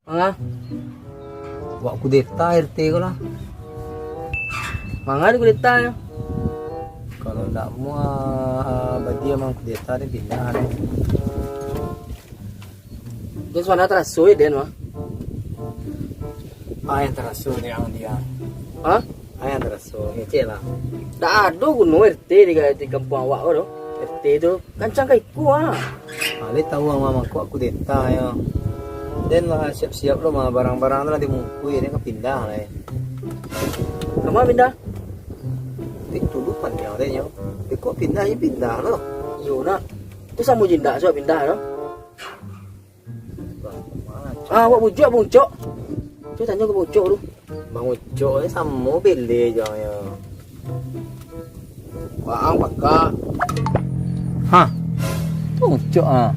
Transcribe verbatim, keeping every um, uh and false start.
Manga? Buat kudeta R T ko lah. Manga di kudeta nyo? Kalau ndak muah, badia mang kudeta ni pindah ni. Itu suara taraso ya, Den, mah? Ah, yang taraso ni yang dia. Hah? Ah, yang taraso. Ngecek lah. Ndak ado guno R T di, di kampuang awak ko doh. R T tu kancang ka iko ah. Ale tahu ang mamangkok kudeta yo. Den lah siap-siap lo mah, barang-barang tu lah dimungkui, den ka pindah lah. Kama pindah? Di tulupan nyo den nyo. Iko pindah, iyo pindah lo. Iyo nak. Tu samo jindak sudah pindah lo. Ah, awak bujuak Bang Ucok. Cubo tanyo ka Bang Ucok tu. Bang Ucok ni samo bele jo yo. Bang pakak. Ha. Tu Ucok ah.